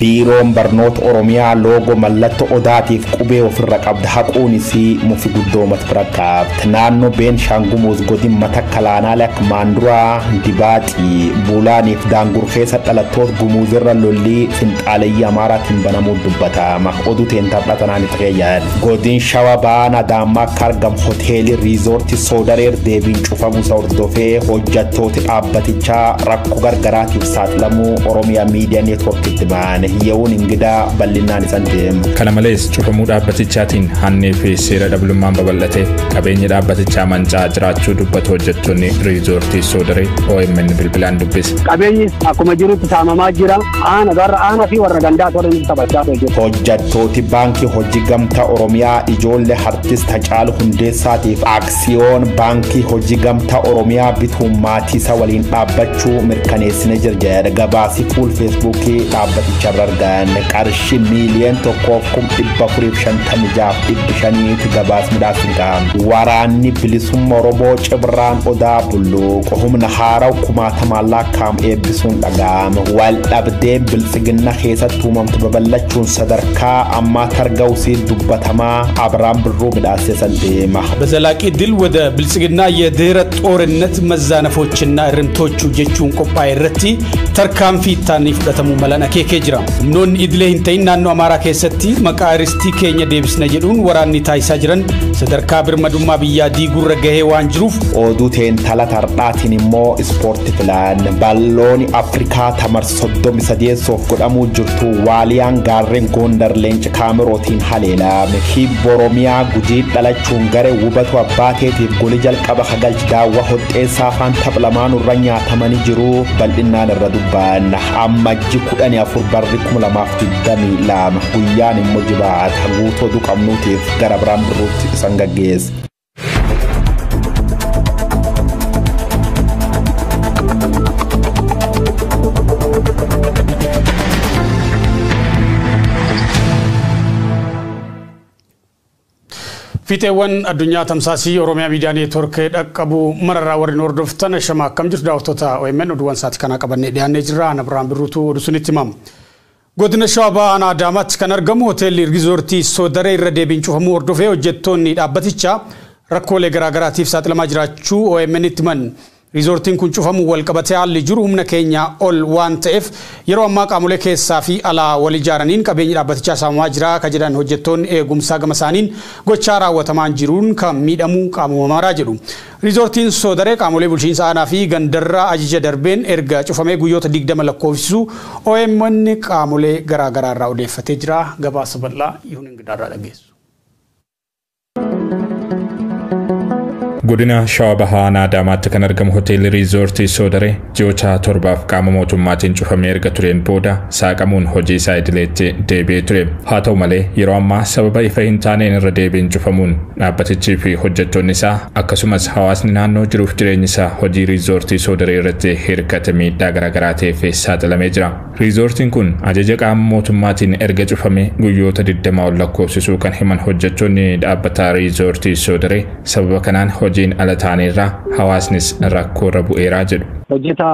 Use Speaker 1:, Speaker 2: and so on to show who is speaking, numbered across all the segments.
Speaker 1: Biiroon barnoota Oromiyaa loogoo mallattoo odaatiif qubee ofirra qabda haquunis mufi guddoomat bira qaabte. Naannoo Beenishaangul godin Matakkalaanaa akka Maanduraa, Dibaaxii, Buulaaniif Daangur keessa dhalattoota Gumuuzirra lollii finxaaleyyii Amaaraatiin banamuu dubbatama. Oduu teen tardha tanaan itti keeyyan. Godin Shawaa Bahaa Adaamaa akka argamu hoteelii riizoortii Soodareer deebiin cufamuusa hordofee hojjettooti dhaabbatichaa rakkoo gargaraatiif saaxilamuu Oromiyaa Miidiyaa Neetwoorkitti ba'an. Ye'uun ingidaa bal'inaan isan deema.
Speaker 2: Kana malees cufamuu dhaabbatichaatiin hannii fi seera dhabdummaan babal'atee qabeenyi dhaabbatichaa manca'aa jiraachuu dubbatu hojjettoonni riizoortii Soodaree OMN bilbilaan dubbise.
Speaker 3: Qabeenyi akkuma jirutti saamamaa jira. Aana warra aana fi warra gandaa warra inni taphachaa jiru.
Speaker 1: Hojjettooti baankii hojii gamtaa Oromiyaa ijoollee artist Hacaaluu Hundeessaatiif aksiyoon baankii hojii gamtaa Oromiyaa bituun maatii isa waliin dhaabbachuu mirkaneessine jira jedha gabaasii fuul feesbuukii dhaabbaticharra argan. Qarshii 1,456,500 gabaas midhaas hin qabu. Waraanni bilisummaa Oromoo Cibraan Odaa Bulluuq humna haaraa kumaatamaan lakkaa'amu eebbisuun dhaga'ama. Wal dhabdeen biltsiginna keessatti uumamtu babal'achuun sadarkaa ammaa targa'usii dubbatamaa Abiraan Birruu midhaasee san deema.
Speaker 4: በዘላቂ ድል ወደ ብልጽግና የድህረ ጦርነት መዛነፎችና እርምቶቹ jechuun qophaa'e irratti tarkaanfii ittaanii fudhatamuu malan akeekee jira. Humnoonni idilee hin ta'in naannoo Amaaraa keessatti maqaa ristii keenya deebisna jedhuun waraanni taasisaa jiran sadarkaa birmadummaa biyyaa diiguurra gahee waan jiruuf.
Speaker 1: Oduu teentala tardhaatiin immoo ispoortii filan. Ballooni Afrikaa tamar 38 godhamuu jirtu Waaliyaan gaarreen Gondar leenca kaamerootiin haleelame. Kibba Oromiyaa Gujii dhalachuun garee Wubatu Abbaateetiif golii jalqaba hagalchi daawwa hoxxeessaa afaan tapha lamaan irra nyaatamanii jiru bal'inaan irra dubbanna. Ammajji 14 barri 2022 guyyaan immoo jibaata guutuu oduu qabnuutiif gara Biraan Birruutti isan gaggeessa.
Speaker 4: Fiixeewwan addunyaa tamsaasii Oromiyaa Miidiyaa Neetwoork dhaqqabu mararraa warreen hordoftan shama akkam jirtu daawwattoota OMN oduuwwan sa'aatii kanaa qabannee dhiyaannee jirra. Ana Biraan Birruutu oduu sunitti himama. Godina Shawaa Bahaa Aanaa Adaamaatti kan argamu hoteelli riizoortii Soodaree irra deebiin cufamuu hordofee hojjettoonni dhaabbatichaa rakkoolee garaagaraatiif saaxilamaa jiraachuu OMN itti himan. Riizoortiin kun cufamuu wal qabatee haalli jiru humna keenya ol waan ta'eef yeroo ammaa qaamolee keessaa fi alaa wal ijaaraniin qabeenyi dhaabbatichaa saamamaa jira ka jedhan hojjettoonni eegumsaa gama isaaniin gochaa raawwatamaan jiruun kan miidhamuu qaamuma maraa jedhu. Riizoortiin Soodaree qaamolee bulchiinsa aanaa fi gandarraa ajaja darbeen erga cufamee guyyoota 20 lakkoofsisu OMN qaamolee garaagaraa irraa odeeffatee jira. Gabaasa bal'aa Yihuun Ingidaarraa dhageessu.
Speaker 2: Godina Shawaa Bahaa Aanaa Adaamaatti kan argamu hoteelli riizoortii Soodaree ji'oota 7 qaama mootummaatiin cufamee erga tureen booda saaqamuun hojii isaa idileetti deebi'ee ture. Haa ta'u malee yeroo ammaa sababa ifa hin taaneen irra deebiin cufamuun dhaabbatichii fi hojjettoonni isaa akkasumas hawaasni naannoo jiruuf jireenyi isaa hojii riizoortii Soodaree irratti hirkate miidhaa garaagaraatiif saaxilamee jira. Riizoortiin kun ajaja qaama mootummaatiin erga cufamee guyyoota 20 ol lakkoofsisuu kan himan hojjettoonni dhaabbata riizoortii Soodaree sababa kanaan hojiin ala ta'anirraa hawaasnis rakkoo irra bu'eeraa jedhu.
Speaker 3: Hojjeta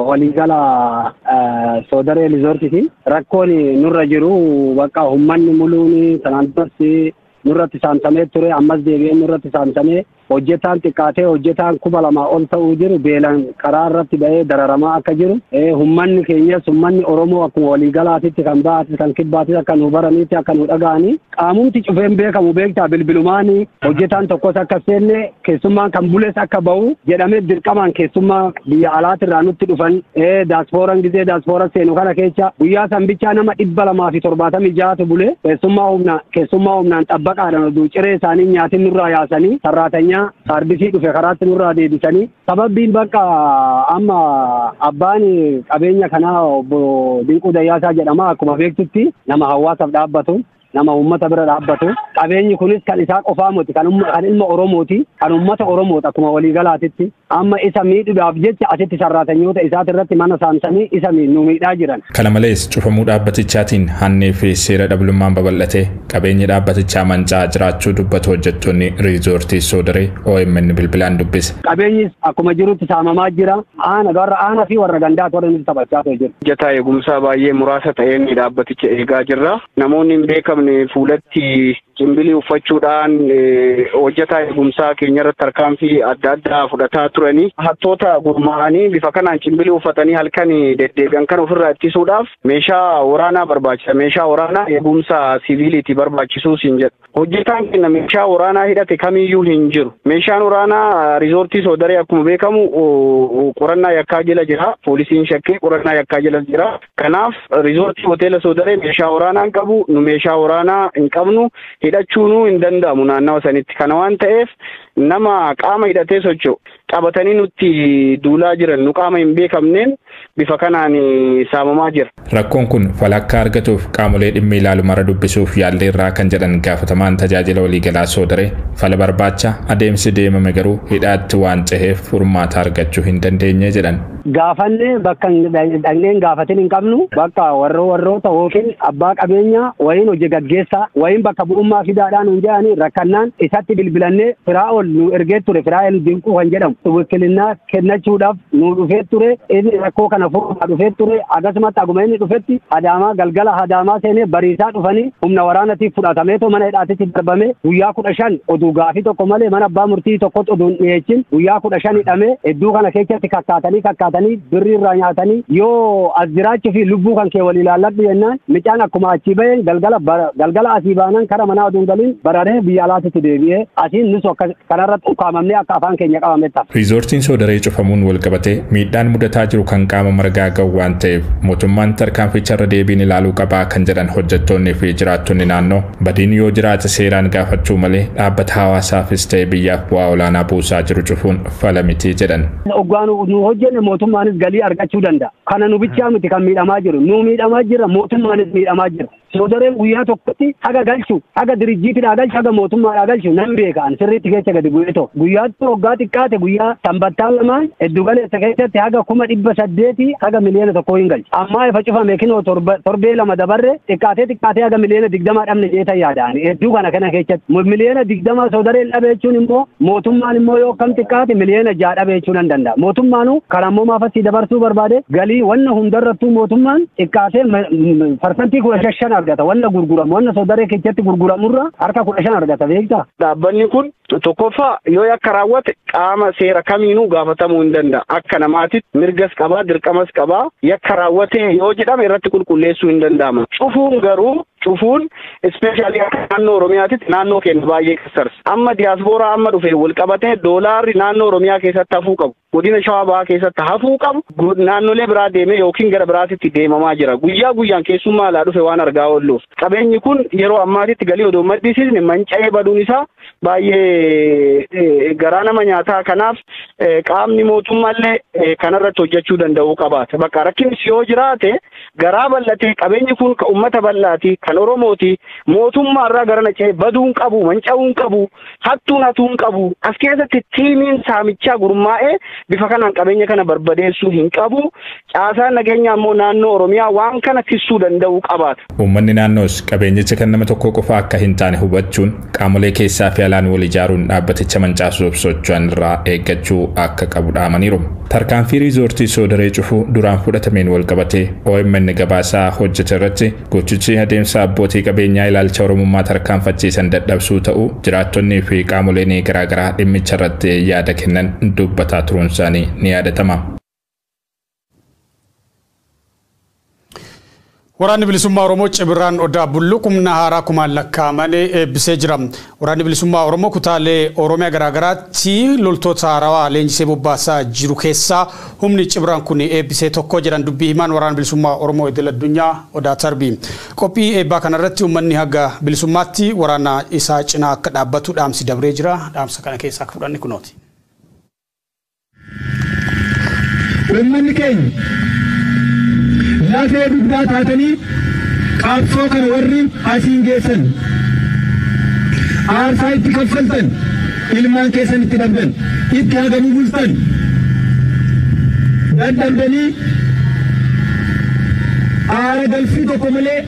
Speaker 3: waliigala Soodaree riizoortiiti. Rakkoon nurra jiru bakka uummanni muluun sanaan duratti nurratti saamsamee ture ammas deebi'ee nurratti saamsamee hojjetaan xiqqaatee hojjetaan 2000 ol ta'uu jiru beelaan karaa irratti ba'ee dararamaa akka jiru uummanni keenyas uummanni Oromoo akkuma waliigalaatitti kan ba'atis kan kibbaatis akka nu baraniitti akka nu dhaga'anii qaamumti cufeen beekamu beektaa bilbilumaanii hojjetaan tokkos akka seenne keessummaan kan bules akka ba'u jedhamee dirqamaan keessummaa biyya alaatirraa nutti dhufan daaspooran gizee daaspoora seenu kana keessa guyyaa sanbichaa nama 276 bule keessummaa humnaan xabbaqaadhaan oduu ciree isaanii nyaatin nurraa yaasanii sarraatanyaa saarbisii dhufe karaatti nurraa deebisanii sababbiin bakka amma abbaan qabeenya kanaa obbo Dinquu Dayyaasaa jedhama akkuma beektutti nama hawaasaaf dhaabbatu Nama uummata bira dhaabbatu. Qabeenyi kunis kan isaa qofaa miti, kan ilma Oromooti, kan uummata Oromooti akkuma waliigalaatitti. Amma isa miidhuudhaaf jecha asitti sarraatanyoota isaatirratti mana saamsanii isa nu miidhaa jiran.
Speaker 2: Kana malees cufamuu dhaabbatichaatiin hannii fi seera dhablummaan babal'atee qabeenyi dhaabbatichaa manca'aa jiraachuu dubbatu hojjettoonni riizoortii Soodaree OMN bilbilaan dubbise.
Speaker 3: Qabeenyis akkuma jirutti saamamaa jira. Aana warra aanaa fi warra gandaa warra nuti taphachaa jiru.
Speaker 5: Hojjetaa eegumsaa baay'ee muraasa ta'een dhaabbaticha eegaa jirra. Namoonni hin beekamne fuulatti cimbilii uffachuudhaan hojjetaa eegumsaa keenya irratti tarkaanfii adda addaa fudhataa turanii hattoota gurmaa'anii bifa kanaan cimbilii uffatanii halkan deddeebi'an kan ofirraa ittisuudhaaf meeshaa waraanaa barbaachisa. Meeshaa waraanaa eegumsa siviiliiti barbaachisuus hin jedhu. Hojjetaan keenya meeshaa waraanaa hidhate kamiyyuu hin jiru. Meeshaan waraanaa riizoortii Soodaree akkuma beekamu qorannaa yakkaa jala jira. Poolisiin shakkee qorannaa yakkaa jala jira. Kanaaf riizoortii hoteela Soodaree meeshaa waraanaa hin qabu. Nu meeshaa waraanaa hin qabnu. Hidhachuunuu hin danda'amu naannawa sanitti. Kana waan ta'eef nama qaama hidhatee socho'u qabatanii nutti duulaa jiran nu qaama hin beekamneen bifa kanaan saamamaa jira.
Speaker 2: Rakkoon kun falakka argatuuf qaamolee dhimmi ilaalu mara dubbisuuf yaalleerraa kan jedhan gaafatamaan tajaajila waliigalaa Soodaree fala barbaacha adeemsi deemame garuu hidhaatti waan ceheef furmaata argachuu hin dandeenye jedhan.
Speaker 3: Gaafanne bakka dhaqneen gaafatin hin qabnu bakka warroota yookiin abbaa qabeenyaa wayiin hojii gaggeessaa wayiin bakka bu'ummaa fidaadhaan hin jedhanii rakkannaan isatti bilbilannee Firaa'ol nu ergee ture. Firaa'el Dinquu kan jedhamu wakilinnaa kennachuudhaaf nu dhufee ture. Inni rakkoo kana furuudhaaf dhufee ture. Akkasumatti akkuma inni dhufetti Adaamaa galgala Adaamaa seenee bariisaa dhufanii humna waraanaatiif fudhatameetoo mana hidhaatitti darbame guyyaa 15 oduu gaafii tokko malee mana abbaa murtii tokkotti oduu hin dhiyeessin guyyaa 15 hidhamee hedduu kana keessatti kakkaatanii birrii irraa nyaatanii yoo as jiraachuu fi lubbuu kan kee walii ilaalladhu jennaan micaan akkuma achii baheen galgala asii baanaan kara manaa oduun galiin bararee biyya alaatitti deebi'ee asiin nus kanarratti ukkaamamnee akka afaan keenya qabametti hafa.
Speaker 2: Riizoortiin Soodaree cufamuun walqabatee miidhaan mudataa jiru kan qaama margaa ga'u waan ta'eef mootummaan tarkaanficharra deebiin ilaaluu qabaa kan jedhan hojjettoonni fi jiraattonni naannoo badiin yoo jiraate seeraan gaafachuu malee dhaabbata hawaasaafis ta'e biyyaaf bu'aa olaanaa buusaa jiru cufuun fala miti jedhan.
Speaker 3: Hoggaan nu hojjenne mootummaanis galii argachuu danda'a. Kana nu bichaa miti kan miidhamaa jiru. Nu miidhamaa jira mootummaanis miidhamaa jira. Soodareen guyyaa tokkotti haga galchu, haga dirijjiitiidhaa galchu, haga mootummaadhaa galchu nan beeka. Ani sirriitti keessa gadi bu'ee ta'u. Guyyaatti waggaa xiqqaate guyyaa sanbattaan lamaan hedduu galeessa keessatti haga 800,000 haga 1,000,000 hin galchu. Ammaa ifa cufame kinoo torbee lama dabarre xiqqaatee haga 20,000,000 dhabne jeetan yaada'ani. Hedduu kana keessatti 20,000,000 Soodareen dhabe jechuun immoo mootummaan immoo yoo kam xiqqaate 6,000,000 dhabe jechuu nan danda'a. Mootummaanuu karaa immoo maafasii dabarsuu barbaade galii wanna hundarrattuu mootummaan xiqqaatee 15% argata. Wanna gurguramu wanna Soodaree keessatti gurguramurra harka 15 argata beektaa.
Speaker 5: Dhaabbanni kun tokkoffaa yoo yakka raawwate qaama seera kamiinuu gaafatamuu hin danda'a. Akka namaatitti mirgas qabaa dirqamas qabaa yakka raawwate yoo jedhame irratti qulqulleessuu hin danda'ama. Cufuun garuu cufuun ispeeshaalii akka naannoo Oromiyaatitti naannoo keenya baay'ee kassarsa. Amma diyaaspooraa amma dhufe wal qabatee doolaarri naannoo Oromiyaa keessatti hafuu qabu. Godina Shawaa Bahaa keessatti hafuu qabu. Naannolee biraa deemee yookiin gara biraatitti deemamaa jira. Guyyaa guyyaan keessummaa alaa dhufe waan argaa oolluuf. Qabeenyi kun yeroo ammaatitti galii odoo maddisiisne manca'ee baduun isaa baay'ee garaa nama nyaataa. Kanaaf qaamni mootummaallee kanarratti hojjechuu danda'uu qabaata. Bakka rakkinis yoo jiraate garaa bal'atee qabeenyi kun kan uummata bal'aati, kan Oromooti, mootummaarraa gara nacee baduun qabu, manca'uun qabu, hattuun hatuun qabu. As keessatti tiimiin saamichaa gurmaa'ee bifa kanaan qabeenya kana barbadeessuu hin qabu. Caasaan nageenyaa immoo naannoo Oromiyaa waan kana tissuu danda'uu qabaata.
Speaker 2: Uummanni naannoos qabeenyicha kan nama tokko qofa akka hin taane hubachuun qaamolee keessaa fi alaan wal ijaaruun dhaabbaticha mancaasuuf socho'an irraa eeggachuu akka qabu dhaamaniiru. Tarkaanfii riizoortii Soodaree cufuu duraan fudhatameen wal qabatee OMN gabaasaa hojjete irratti gochichi adeemsa abbootii qabeenyaa ilaalcha Oromummaa tarkaanfachiisan dadhabsuu ta'uu jiraattonnii fi qaamoleen garaagaraa dhimmicha irratti yaada kennan dubbataa turuun isaanii ni yaadatama.
Speaker 4: Waraanni bilisummaa Oromoo Cibiraan Odaa Bulluqumna haaraa kumaan lakkaa'amanii eebbisee jira. Waraanni bilisummaa Oromoo kutaalee Oromiyaa garaagaraatti loltoota haarawaa leenjisee bobbaasaa jiru keessaa humni Cibiraan kun eebbisee tokko jedhan dubbii himaan waraana bilisummaa Oromoo idil addunyaa Odaa Tarbii. Qophii eebbaa kanarratti uummanni haga bilisummaatti waraana isaa cinaa akka dhaabbatu dhaamsi dabree jira. Dhaamsa kana keessaa akka fudhanne kunooti.
Speaker 6: Uummanni keenya lafee dugdaa taatanii Qabsoo kana warri asiin geessan, aarsaa itti kaffaltan, ilmaan keessan itti dhabdan, itti hagamuu bultan, dadhabdanii aara galfii tokko malee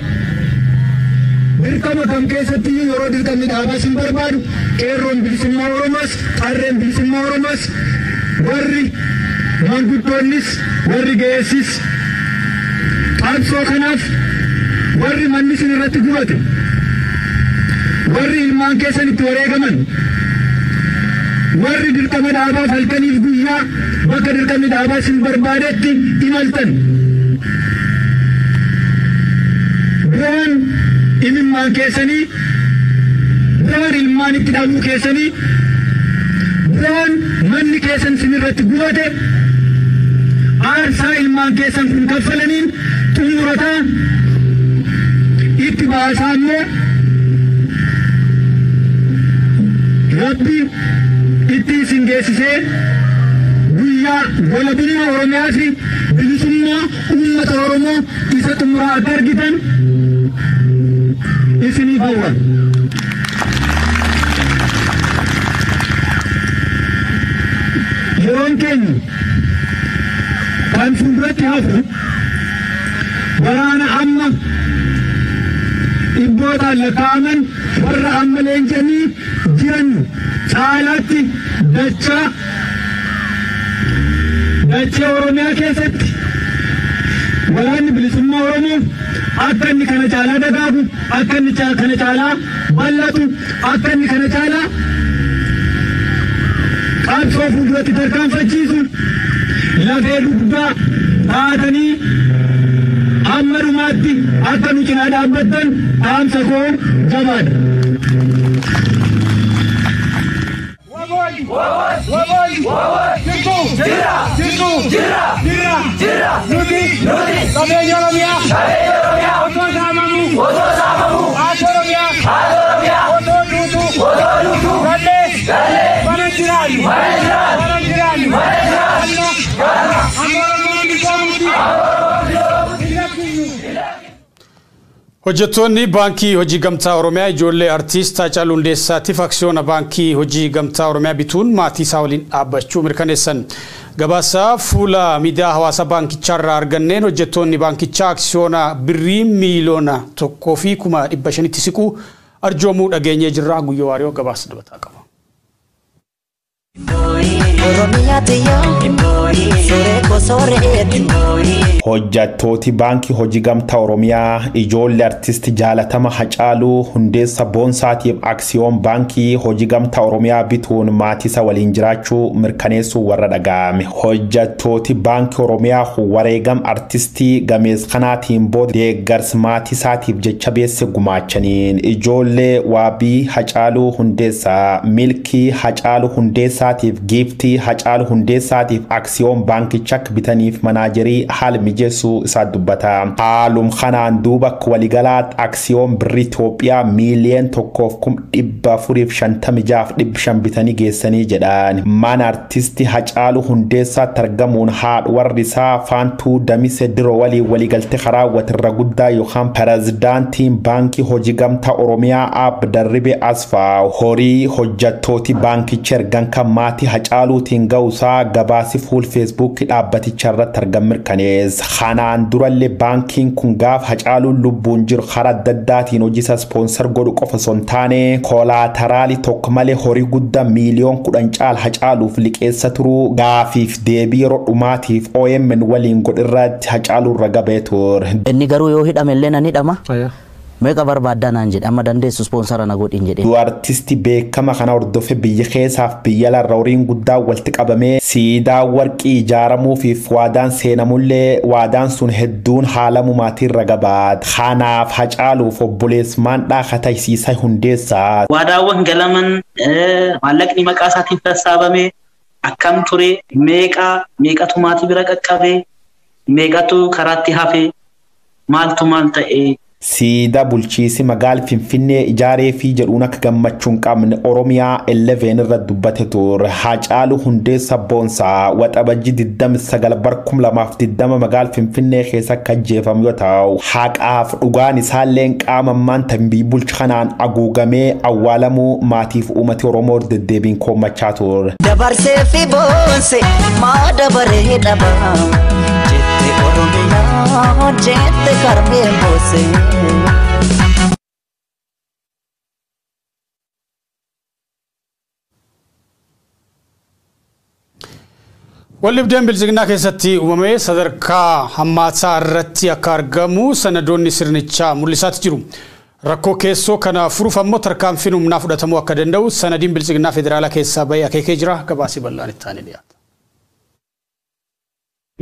Speaker 6: dirqama kam keessatti yeroo dirqamni dhaabaa sin barbaadu, qeerroon bilisummaa Oromoos, qarreen bilisummaa Oromoos, warri manguddoonnis, warri ga'eessis, qabsoo kanaaf warri manni sin irratti gubate, warri ilmaan keessan itti wareegaman, warri dirqama dhaabaaf halkaniif guyyaa bakka dirqamni dhaabaa sin barbaadetti imaltan, bu'aan imimmaan keessanii, bu'aan ilmaan itti dhabuu keessanii, bu'aan manni keessan sin irratti gubate, aarsaa ilmaan keessan kun kaffalaniin xumurataa itti baasaa immoo Rabbi itti isin geessisee guyyaa walabummaa Oromiyaa fi bilisummaa uummata Oromoo isa xumuraa akka argitan isiniif hawwa. Yeroon keenya kan fuulduratti hafu waraana amma dhibbootaan lakkaa'aman warra amma leenjanii jiran caalaatti dachaa dachee Oromiyaa keessatti waraanni bilisummaa Oromoo akka inni kana caalaa dagaagu, akka inni kana caalaa bal'atu, akka inni kana caalaa qabsoo fuulduratti tarkaanfachiisu lafee dugdaa taatanii hamma dhumaatti akka nu cinaa dhaabbattan dhaamsa koo jabaadha.
Speaker 7: Qabeenya Oromiyaa otoo saamamuu, haati Oromiyaa otoo duutuu, gallee mana jiraannu, mana jiraannu, amma Oromoon bisoomutti.
Speaker 4: Hojjettoonni Baankii Hojii Gamtaa Oromiyaa ijoollee artiist Haacaaluu Hundeessaatiif aksiyoona Baankii Hojii Gamtaa Oromiyaa bituun maatii isaa waliin dhaabbachuu mirkaneessan. Gabaasa fuula miidiyaa hawaasaa baankichaarraa arganneen hojjettoonni baankichaa aksiyoona birrii 1,500,000tti siqu arjoomuu dhageenyee jirra. Guyyoo Waariyoo gabaasa dabataa qaba.
Speaker 1: Hojjettooti Baankii Hojii Gamtaa Oromiyaa ijoollee artisti jaalatama Hacaaluu Hundeessa Boonsaatiif aksiyoon Baankii Hojii Gamtaa Oromiyaa bituun maatii isa waliin jiraachuu mirkaneessuu warra dhaga'ame. Hojjettooti Baankii Oromiyaa wareegam artistii gamees kanaatiin booda deeggarsa maatii isaatiif jecha beesse gumaachaniin ijoollee Waabii Hacaaluu Hundeessaa, Milkii Hacaaluu Hundeessaatiif Giiftii Hacaaluu Hundeessaatiif aksiyoon baankicha akka bitaniif manaajerii haala mijeessuu isaa dubbata. Haalum kanaan duuba akka waliigalaatti aksiyoon birrii Itoophiyaa 1,456,500 bitanii geessanii jedhan. Mana artisti Hacaaluu Hundeessaatti argamuun haadha warri isaa Faantuu Damise Diroo waliin waliigaltee raawwatirra guddaa yookaan pirezidaantiin Baankii Hojii Gamtaa Oromiyaa Aab Darribe Asfaa horii hojjettooti baankicha ergan kan maatii Hacaaluutiin ga'uusaa gabaasi fuul Feesbuukii dhaabbaticha irratti argan mirkaneessa. Kanaan durallee baankiin kun gaaf Hacaaluun lubbuun jiru karaa adda addaatiin hojii isa ispoonsar godhu qofa osoo hin taane koolaataraalii tokko malee horii guddaa 10 miiliyoon caala Hacaaluuf liqeessa turuu gaafiif deebii yeroo dhumaatiif OMN waliin godhirratti Hacaaluun raga ba'ee ture.
Speaker 8: Inni garuu yoo hidhame illee nan hidhama. Meeqa barbaaddaa naan jedhe, amma dandeessu ispoonsara na godhin jedhe.
Speaker 1: Artisti beekama kana hordofe biyya keessaaf biyya alarra horiin guddaa walitti qabamee siidaa warqii ijaaramuufiif waadaan seenamullee waadaan sun hedduun haalamu maatiin ragabaat. Kanaaf Hacaaluuf obboleessumaan dhaakata isiisa Hundeessaa.
Speaker 9: Waadaawwan galaman, maallaqni maqaa isaatiin sassaabame akkam ture, meeqa meeqatu maatii bira qaqqabe, meeqatu karaatti hafe, maaltu maal ta'e?
Speaker 1: Siidaa bulchiisi magaal Finfinnee ijaaree fi jedhuun akka gammachuu hin qabne Oromiyaa 11 irra dubbate ture. Haacaaluu Hundeessaa Boonsaa waxabajjii 29 bara 2020 magaal Finfinnee keessa akka ajjeefame yoo ta'u, haqaaf dhugaan isaallee qaama ammaan tambii bulchu kanaan haguugamee awwaalamuu maatiif uummati Oromoo deddeebiin koomachaa ture.
Speaker 10: Dabarsee fi boonse maa dabaree dhaba jette Oromiyaa jette karbee boonse.
Speaker 4: Waldhibdeen bilchiginaa keessatti uumame sadarkaa hammaataa irratti akka argamu sanadoonni sirnichaa mul'isaati jiru. Rakkoo keessoo kana furuuf ammoo tarkaanfiin humnaa fudhatamuu akka danda'u sanadiin bilchiginaa federaalaa keessaa bahee akeekee jira. Gabaasii bal'aan itti aanee dhiyaata.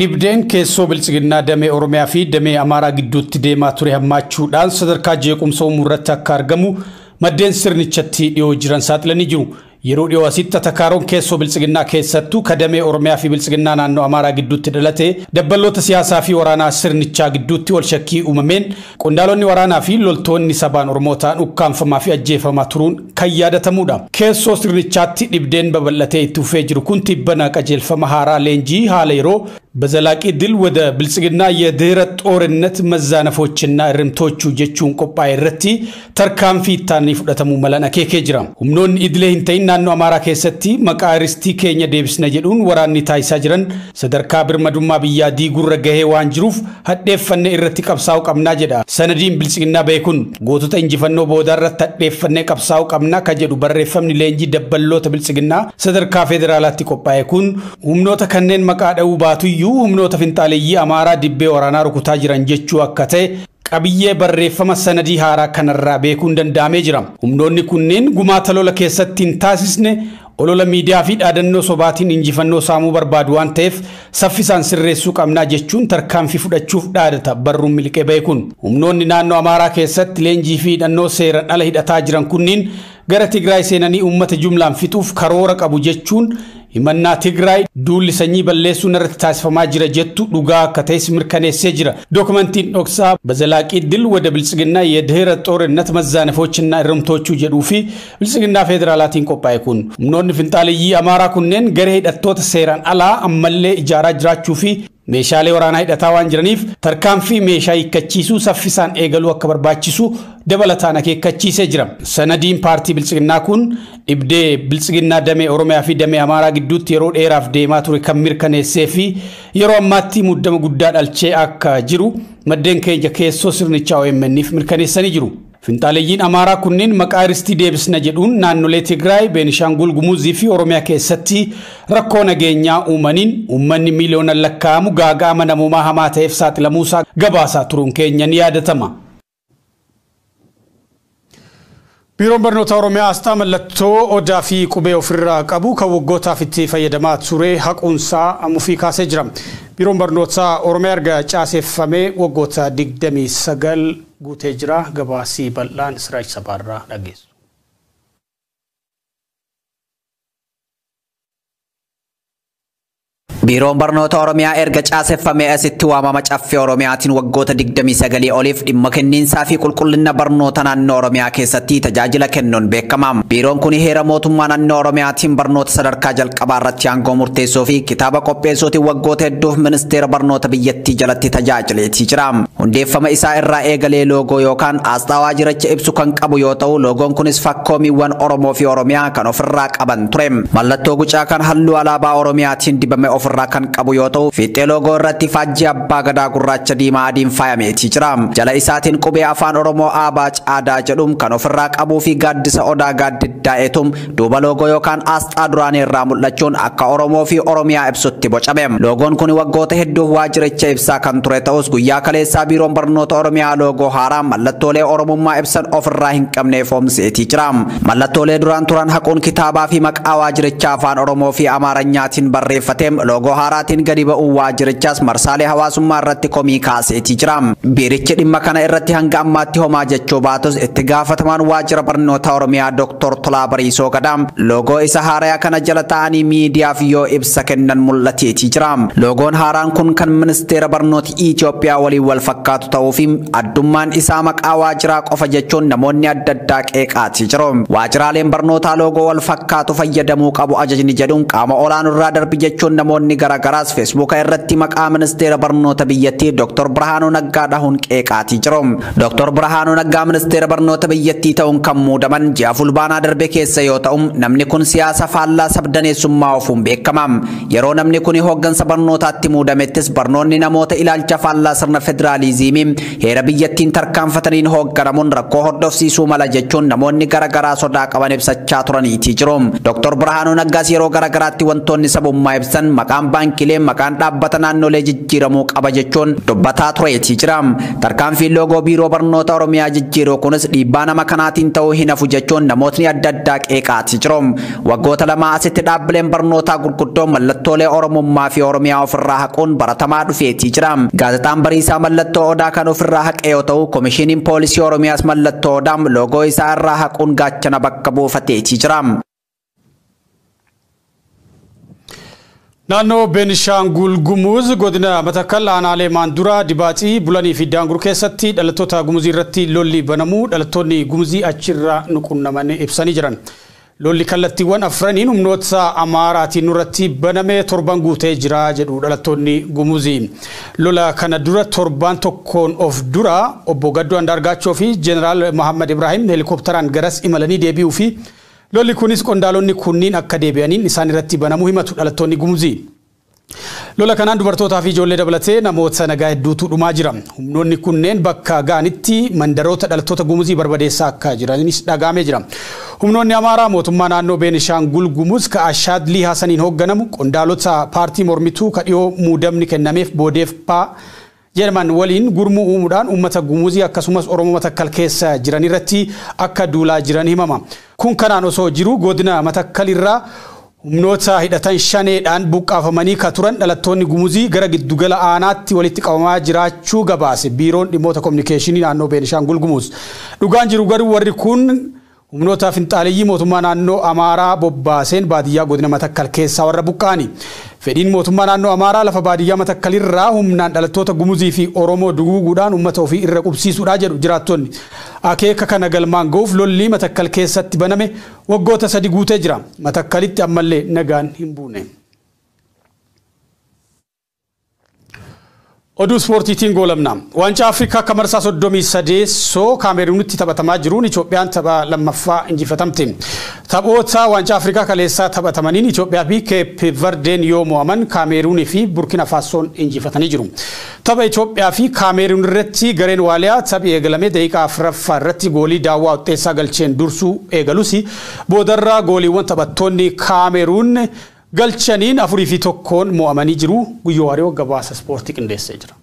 Speaker 4: Dhibdeen keessoo bilchiginaa damee Oromiyaa fi damee Amaaraa gidduutti deemaa ture hammaachuudhaan sadarkaa jeequmsa uumuu irratti akka argamu maddeen sirnichatti dhiyoo jiran saaxilanii jiru. Yeroo dhiyoo asitti atakaaroon keessoo bilchiginnaa keessattuu kadamee Oromiyaa fi bilchiginnaa naannoo Amaaraa gidduutti dhalate dabballoota siyaasaa fi waraanaa sirnichaa gidduutti wal shakkii uumameen qondaalonni waraanaa fi loltoonni sabaan Oromoo ta'an ukkaanfamaa fi ajjeefamaa turuun kan yaadatamudha. Keessoo sirnichaatti dhibdeen babal'atee itti fufee jiru kun tibbana qajeelfama haaraa leenjii haala yeroo በዘላቂ ድል ወደ ብልጽግና የድህረ ጦርነት መዛነፎችና እርምቶቹ ጀቹን ቆጳ irratti tarkaanfii ittaanii fudhatamuu malan akeekee jira. Humnoonni idilee hin ta'in naannoo Amaaraa keessatti maqaa ristii keenya deebisna jedhuun waraanni taasisaa jiran sadarkaa birmadummaa biyyaa diiguurra gahee waan jiruuf hadheeffannee irratti qabsaa'uu qabnaa jedha. Sanadiin biltsiginnaa bahe kun gootota injifannoo boodaa irratti hadheeffannee qabsaa'uu qabnaa ka jedhu barreeffamni leenjii dabballoota biltsiginnaa sadarkaa federaalaatti qophaa'e kun humnoota kanneen maqaa dha'uu baatuyyuu humnoota finxaaleeyyii Amaaraa dibbee waraanaa rukutaa jiran jechuu akka ta'e qabiyyee barreeffama sanadii haaraa kanarraa beekuun danda'amee jira. Humnoonni kunneen gumaata lola keessatti hin taasisne olola miidiyaa fi dhaadannoo sobaatiin injifannoo saamuu barbaadu waan ta'eef saffisaan sirreessuu qabnaa jechuun tarkaanfii fudhachuuf dhaadata barruun miliqee bahe kun. Humnoonni naannoo Amaaraa keessatti leenjii fi hidhannoo seeraan ala hidhataa jiran kunniin gara Tigraay seenanii uummata jumlaan fixuuf karoora qabu jechuun himannaa Tigraay duulli sanyii balleessuun irratti taasifamaa jira jettu dhugaa akka ta'es mirkaneessee jira. Dookumentiin dhoksaa በዘላቂ ድል ወደ ብልጽግና የድህረ ጦርነት መዛነፎችና እርምቶቹ jedhuu fi biltsiginnaa federaalaatiin qophaa'e kun humnoonni finxaaleeyyii Amaaraa kunneen garee hidhattoota seeraan alaa ammallee ijaaraa jiraachuu fi meeshaalee waraanaa hidhataa waan jiraniif tarkaanfii meeshaa hiikkachiisuu saffisaan eegaluu akka barbaachisu dabalataan akeekkachiisee jira. Sanadiin paartii biltsiginnaa kun dhibdee biltsiginnaa damee Oromiyaa fi damee Amaaraa gidduutti yeroo dheeraaf deemaa ture kan mirkaneessee fi yeroo ammaatti muddama guddaa dhalchee akka jiru maddeen keenya keessoo sirnichaa OMN'if mirkaneessanii jiru. Finxaaleeyyiin Amaaraa kunneen maqaa ristii deebisna jedhuun naannolee Tigraay, Beenishaangul Gumuzii fi Oromiyaa keessatti rakkoo nageenyaa uumaniin uummanni miiliyoonaan lakkaa'amu gaaga'ama namoomaa hamaa ta'eef saaxilamuusaa gabaasaa turuun keenya ni yaadatama. Biiroon Barnoota Oromiyaa asxaa mallattoo odaa fi qubee ofirraa qabu kan waggootaaf itti fayyadamaa ture haquunsaa mufii kaasee jira. Biiroon Barnoota Oromiyaa erga caaseeffamee waggoota 29 guutee jira. Gabaasii bal'aan Siraaj Sabaarraa dhageessu.
Speaker 11: Biiroon Barnoota Oromiyaa erga caaseffamee asitti waamama caffee Oromiyaatiin waggoota 29 oliif dhimma kenniinsaa fi qulqullina barnoota naannoo Oromiyaa keessatti tajaajila kennuun beekama. Biiroon kun heera mootummaa naannoo Oromiyaatiin barnoota sadarkaa jalqabaa irratti aangoo murteessuu fi kitaaba qopheessuutiin waggoota hedduuf ministeera barnoota biyyattii jalatti tajaajileetii jira. Hundeeffama isaa irraa eegalee loogoo yookaan asxaa waajjiricha ibsu kan qabu yoo ta'u, loogoon kunis fakkoomiiwwan Oromoo fi Oromiyaa kan ofirraa qaban ture. Mallattoo gucaa kan halluu alaabaa Oromiyaatiin dibame ofirraa kan qabu yoo ta'u, fiixee loogoo irratti faajjii abbaa gadaa gurraacha diimaa adiin faayameetii jira. Jala isaatiin qubee afaan Oromoo Aabaa Caadaa jedhuun kan ofirraa qabuu fi gaaddisa odaa gaaddiddaa'eetum duuba loogoo yookaan asxaa duraanii irraa mul'achuun akka Oromoo fi Oromiyaa ibsutti bocame. Loogoon kun waggoota hedduuf waajjiricha ibsaa kan ture ta'us guyyaa kaleessaa Biiroon Barnoota Oromiyaa loogoo haaraa mallattoolee Oromummaa ibsan ofirraa hin qabne foomseetii jira. Mallattoolee duraan turan haquun kitaabaa fi maqaa waajjirichaa afaan Oromoo fi Amaaranyaatiin barreeffate Loogoo haaraatiin gadi ba'uu waajjirichaas marsaalee hawaasummaa irratti komii kaaseetii jira. Biirichi dhimma kana irratti hanga ammaatti homaa jechuu baatus itti gaafatamaan waajjira barnoota Oromiyaa Dr. Tolaa Bariisoo Gadaa loogoo isa haaraa kana jala ta'anii miidiyaaf yoo ibsa kennan mul'ateetii jira. Loogoon haaraan kun kan ministeera barnoota Itoophiyaa waliin wal fakkaatu ta'uu fi addummaan isaa maqaa waajjiraa qofa jechuun namoonni adda addaa qeeqaatii jiru. Waajjiraaleen barnootaa loogoo wal fakkaatu fayyadamuu qabu ajajni jedhuun qaama olaanuu irraa darbi jechuun namoonni garagaraas Feesbuuka irratti maqaa ministeera barnoota biyyattii Dr. Birhaanuu Naggaa dhahuun qeeqaatii jiru. Dr. Birhaanuu Naggaa ministeera barnoota biyyattii ta'uun kan muudaman ji'a Fulbaanaa darbe keessa yoo ta'u namni kun siyaasa faallaa sabdaneessummaa ofuun beekama. Yeroo namni kun hooggansa barnootaatti muudamettis barnoonni namoota ilaalcha faallaa sirna federaaliizimii heera biyyattiin tarkaanfataniin hoogganamuun rakkoo hordofsiisuu mala jechuun namoonni garagaraa sodaa qaban ibsachaa turaniitii jiru. Dr. Birhaanuu Naggaas yeroo garagaraatti wantoonni sabummaa ibsan maqaan baankilee maqaan dhaabbata naannolee jijjiiramuu qaba jechuun dubbataa tureetii jira. Tarkaanfiin loogoo biiroo barnoota Oromiyaa jijjiiruu kunis dhiibbaa nama kanaatiin ta'uu hin hafu jechuun namootni adda addaa qeeqaatii jiru. Waggoota lama asitti dhaabbileen barnootaa gurguddoo mallattoolee Oromummaa fi Oromiyaa ofirraa haquun baratamaa dhufeetii jira. Gaazexaan Bariisaa mallattoo Odaa kan ofirraa haqe yoo ta'u, Komishiniin Poolisii Oromiyaas mallattoo Odaa loogoo isaa irraa haquun gaachana bakka buufateetii jira.
Speaker 4: Naannoo Beenishaangul Gumuz godina Matakkal aanaalee Maanduraa, Dibaaxii, Bulanii fi Daangur keessatti dhalattoota Gumuzii irratti lolli banamuu dhalattoonni Gumuzii achirraa nu qunnaman ibsanii jiran. Lolli kallattiiwwan afraniin humnoota Amaaraatiin nurratti baname torban guutee jira jedhu dhalattoonni Gumuzii. Lola kana dura torban tokkoon of dura obbo Gaddoo Andaargaachoo fi Jeneraal Mohammad Ibrahim heelikooptaraan garas imalanii deebi'uu fi lolli kunis qondaalonni kunniin akka deebi'aniin isaan irratti banamuu himatu dhalattoonni Gumuzii. Lola kanaan dubartootaa fi ijoollee dabalatee namoota nagaa hedduutu dhumaa jira. Humnoonni kunneen bakka ga'anitti mandaroota dhalattoota Gumuzii barbadeessaa akka jiranis dhagahamee jira. Humnoonni Amaaraa mootummaa naannoo Beenishaangul Gumuz ka Ashaadlii Hasaniin hoogganamu qondaalota paartii mormituu ka dhiyoo muudamni kennameef Boodeeffaa jedhaman waliin gurmuu uumuudhaan uummata Gumuzii akkasumas Oromoo Matakkal keessa jiran irratti akka duulaa jiran himama. Kun kanaan osoo jiru godina Matakkal irraa humnoota hidhatan shaneedhaan buqqaafamanii ka turan dhalattoonni Gumuzii gara giddugala aanaatti walitti qabamaa jiraachuu gabaase biiroon dhimmoota kominikeeshinii naannoo Beenishaangul Gumuz. Dhugaan jiru garuu warri kun humnoota finxaaleyyii mootummaa naannoo Amaaraa bobbaaseen baadiyyaa godina Matakkal keessaa warra buqqaani. Fedhiin mootummaa naannoo Amaaraa lafa baadiyyaa Matakkal irraa humnaan dhalattoota Gumuzii fi Oromoo duguuguudhaan uummata ofii irra qubsiisuudha jedhu jiraattonni. Akeeka kana galmaan ga'uuf lolli Matakkal keessatti baname waggoota 3 guutee jira. Matakkalitti ammallee nagaan hin buune. Oduu ispoortiitiin goolamna. Waancaa Afrikaa akka marsaa 38 Kaameruunitti taphatamaa jiruun Itoophiyaan tapha lammaffaa injifatamte. Taphoota Waancaa Afrikaa kaleessaa taphatamaniin Itoophiyaa fi Keep Verdeen yoo mo'aman Kaameruunii fi Burkina Faasoon injifatanii jiru. Tapha Itoophiyaa fi Kaameruun irratti gareen Waaliyaa taphi eegalamee daqiiqaa 4ffaa irratti goolii daawwaa Uxxeessaa galcheen dursuu eegalus boodarraa gooliiwwan taphattoonni Kaameruun galchaniin 4-1 mo'amanii jiru. Guyyoo Waariyoo gabaasa ispoortii qindeessee jira.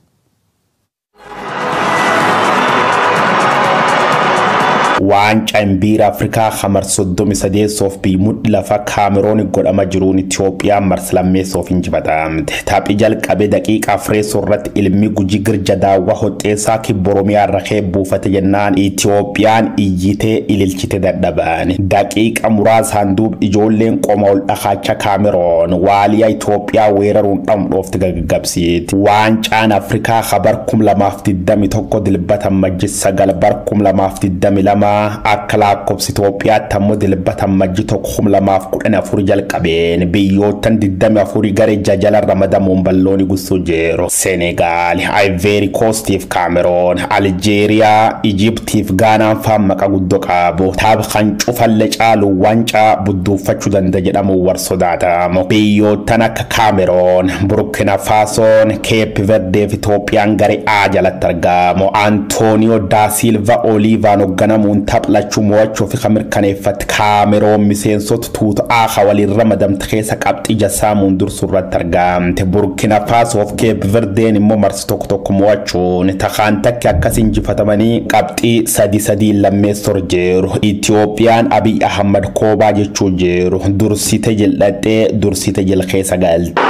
Speaker 1: Waancaa Imbiira Afrikaa hamar 38 fi mudhi lafa Kaameroon godhama jiruun Itoophiyaan marsa lammeessoof injifatamte. Taphii jalqabee daqiiqaa 4 irratti ilmi Gujii Girja Daawwaa Hoxxeessaa kibba Oromiyaa irra buufate jennaan Itoophiyaan iyyitee ililchite dadhaban. Daqiiqa muraasaan duub ijoolleen qoma ol dhakaacha Kaameroon waaliyaa Itoophiyaa weeraruun dhamdhoofte gaggabsiiti. Waancaan Afrikaa habar 2021 dilbata majji 9 bar 2022 akka lakkoofsa Itoophiyaatti ammoo dilbata majji 2014 jalqabeen biyyoottan 24 garee jajala ramadamuun ballooni gussuu jiru. Senegaal, Ivory Coastiif Kaameroon, Aljeeriyaa, Ijiptiif Gaanaan faan maqaa guddoo qabu. Tapha kan cufallee caalu waancaa budduuffachuu danda'a jedhamuun war sodaatamu. Biyyoottan akka Kaameroon, Burkina Faasoon, Keep Verdeef Itoophiyaan garee A jalatti argamu. Antooniyoo Da Silva Olivaan hoogganamuun taphlachuu mo'achuu fi kan mirkaneeffatte Kaameroon miseensota tuuta A waliin ramadamte keessa qabxii jasaamuun dursuu irratti argamte. Burkina Faasoof Keep Verdeen immoo marsi tokko tokko mo'achuun takaan takki akkas injifatamanii qabxii 3-3 lammeessor jiru. Itoophiyaan Abiy Ahmad Koobaa jechuu jiru. Dursite jildhaxee dursite jilkeessa galte.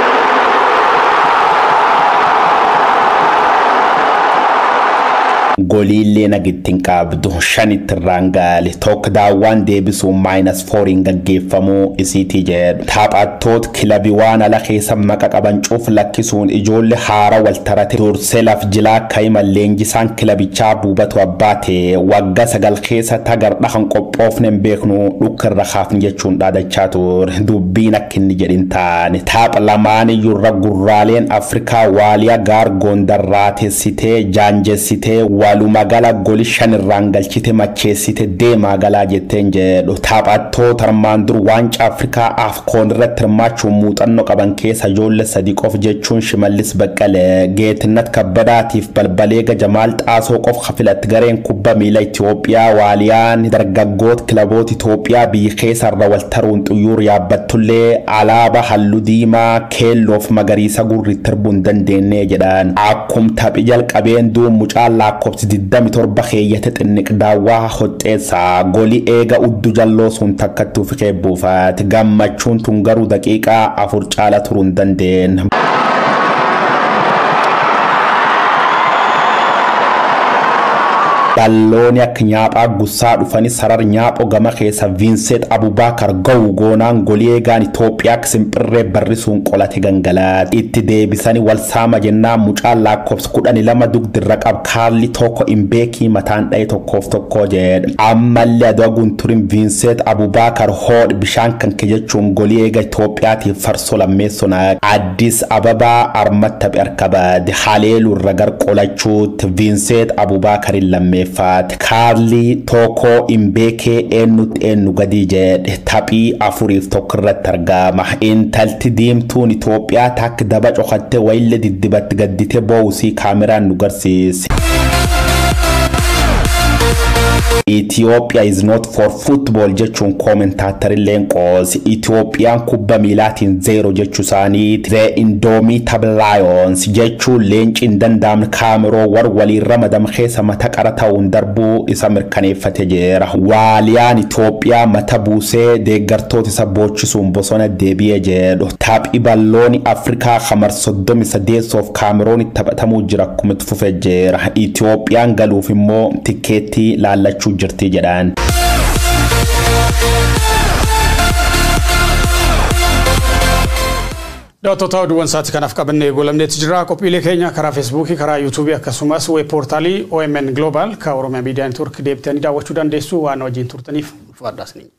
Speaker 1: Goliillee nagitti hin qabdu 5tti irraan gaale tokko daawwaan deebisuun -4 gaggeeffamuu isiitii jedhu. Taphattoota kilabii waan ala keessa maqa qaban cuuf lakkisuun ijoollee haara wal tarate dursee laf jilaa kaa'iman leenjisaan kilabichaa buubatu abbaate waggaa 9 keessa tagarda kan qophoofne hin beeknu dhukkirra kaafni jechuun dhaadachaa ture. Dubbiin akka inni jedhin taane tapha lamaan iyyuurra gurraaleen Afrikaa waaliyaa gaar gondarraatessitee jaanjessitee waluma gala goli 5 irraan galchite macheessite deemaa galaa jetteen jedhu. Taphattoota armaan dur waancaa Afrikaa Afkoon irratti hirmaachuun muuxannoo qaban keessa ijoollee 3 qof jechuun Shimallis Baqqalee, Geetinnat Kabbadaatiif Balbaleega Jamaal Xaasoo qof kafilatti gareen kubba miila Itoophiyaa waaliyaan dargaggoota kilaboota Itoophiyaa biyya keessarra wal taruun xuyyuur yaabbattullee alaabaa halluu diimaa keelloof magariisa gurri tirbuu hin dandeenye jedhan. Akkum taphi jalqabeen duun mucaan lakkoofsi 27 keeyyate xinniq daawwaa hoxxeessa golii eega uddu jalloo sun takkattuu fi keebbuufaati. Gammachuun tun garuu daqiiqaa 4 caala turuu hin dandeenye. Ballooni akka nyaaphaa gussaa dhufanii sarar nyaapho gama keessa Vincent Abubakar ga'u goonaan golii eegaan Itoophiyaa simpirree barrisuun qolate gangalaate. Itti deebisanii wal saama jennaan mucaan lakkoofsa 12 dugdirra qab Kaarli tokko Imbeekii mataan dha'e 1-1 jedhe. Ammallee aduu haguun turin Vincent Abubakar hoodh bishaan kan kee jechuun golii eega Itoophiyaatiif farsoo lammeessoo naaqe. Addis Ababaa armatti taphi harka baade haleeluu irra gar qolachuutti Vincent Abubakarin lammeeffaate. Kaarli tokko Imbeekee eenyutti eenyu gadi jedhe taphii 4-1 irratti argama. Intalti diimtuun Itoophiyaa takka daba cokattee wayillee diddibatti gaddite boo'usii kaameraan nu garsiise. Ethiopia is not for football jechuun koomentaatarilleen qoosi. Itoophiyaan kubba miilaatiin 0 jechuu isaanii The Indomitable Lions jechuun leenci hin danda'amne kaameroo war waliin ramadam keessa mata qara ta'uun darbuu isa mirkaneeffate jira. Waaliyaan Itoophiyaa mata buusee deeggartoota isa boochisuun bosona deebi'ee jedhu. Taphi ballooni Afrikaa kamar 38 kaameroon taphatamuu jira akkuma itti fufee jira. Itoophiyaan galuuf immoo tikeettii laallachuu jirti jedhan.
Speaker 4: Daawwattoota oduuwwan sa'aatii kanaaf qabannee goolabneetti jira. Qophiilee keenya karaa Feesbuukii, karaa Yuutuubii akkasumas weeb poortaalii OMN Global kan Oromiyaa Miidiyaa Neetwoork deebitanii daawwachuu dandeessu. Waan wajjin turtaniif ulfaadhaa isiniin.